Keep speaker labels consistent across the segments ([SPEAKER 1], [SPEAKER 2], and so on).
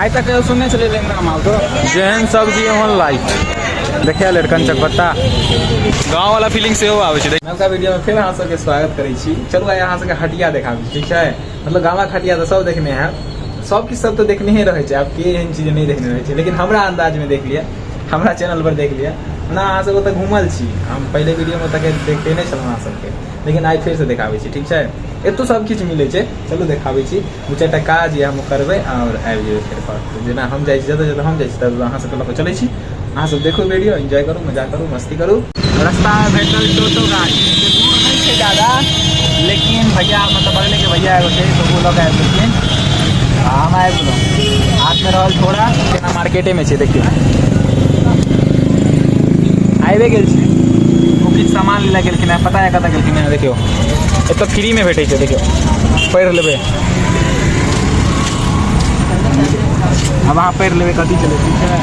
[SPEAKER 1] आइ तक कहियो सुनने छलियै लेंगड़ा मालदह? जेहन सब्जी ओहन लाइट। देखिया लड़कन चकपत्ता गाँव वाला फीलिंग सेहो आबै छै। नवका वीडियो में फिर अहाँ सबके स्वागत करै छी। चलू आइ अहाँ सबके हटिया देखाबै छी, ठीक छै? मतलब गामक हटिया तऽ सब देखने हैब, सब किछु सब तऽ देखने रहै छै, आब के एहन चीज नहि देखने रहै छै, लेकिन हमरा अंदाज में देख लिअ, हमरा चैनल पर देख लिअ। ओना अहाँ सब ओतऽ घूमल छी, हम पहिले वीडियो में ओतऽ देखेने छलहुँ अहाँ सबके, लेकिन आइ फेरसँ देखाबै छी, ठीक छै? एतौ सब किछु मिलै छै, चलू देखाबै छी। दू चारिटा काज यऽ, हम करबै आओर आबि जेबै फेर घर। जेना हम जाइ छी, जतऽ जतऽ हम जाइ छी ततऽ अहाँ सबके लऽ कऽ चलै छी। अहाँ सब देखू वीडियो, एन्जॉय करू, मजा करू, मस्ती करू। रस्तामे भेटल टोटो गाड़ी, दूर नहि छै ज्यादा, लेकिन भैया मतलब बगलेके भैया एगो छै, तऽ ओ लऽ कऽ आबि गेलखिन आ हम आबि गेलहुँ। हाथमे रहल थोड़ा केना मार्केटेमे छै, देखियौ आबिए गेल छी। ओ किछु सामान लै लए गेलखिन हेँ, पता नहि कतऽ गेलखिन हेँ। देखियौ एतऽ फ्रीमे भेटै छै, देखियौ पढ़ि लेबै। अब अहाँ पढ़ि लेबै कथी चलै, ठीक छै?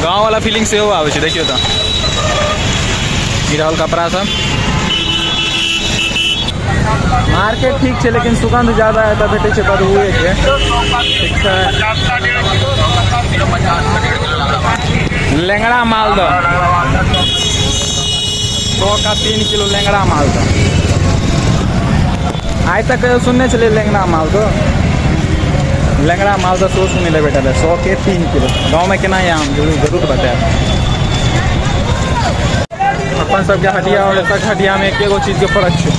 [SPEAKER 1] गाँव वाला फीलिंग सेहो आबै छै। देखियौ तऽ ई रहल कपड़ा सब। मार्केट ठीक छै, लेकिन सुगंध ज्यादा एतऽ भेटै छै बदबूए के, ठीक छै? लेंगड़ा मालदह 100 का 3 किलो। लेंगड़ा मालदह आइ तक कहियो सुनने छलियै लेंगड़ा मालदह? लेंगड़ा मालदह सेहो सुनै लए भेटल है, 100 के 3 किलो। गाँवमे केना यऽ आम, जरूर जरूर बतायब। अपन सबके हटिया और एतऽ हटियामे एके गो चीजके फर्क छै,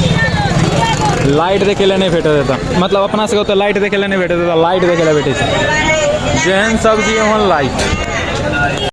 [SPEAKER 1] लाइट देखै लए नहि भेटत एतऽ। मतलब अपना सबके ओतऽ लाइट देखै लए नहि भेटत, एतऽ लाइट देखै लए भेटै छै। जेहन सब्जी ओहन लाइट।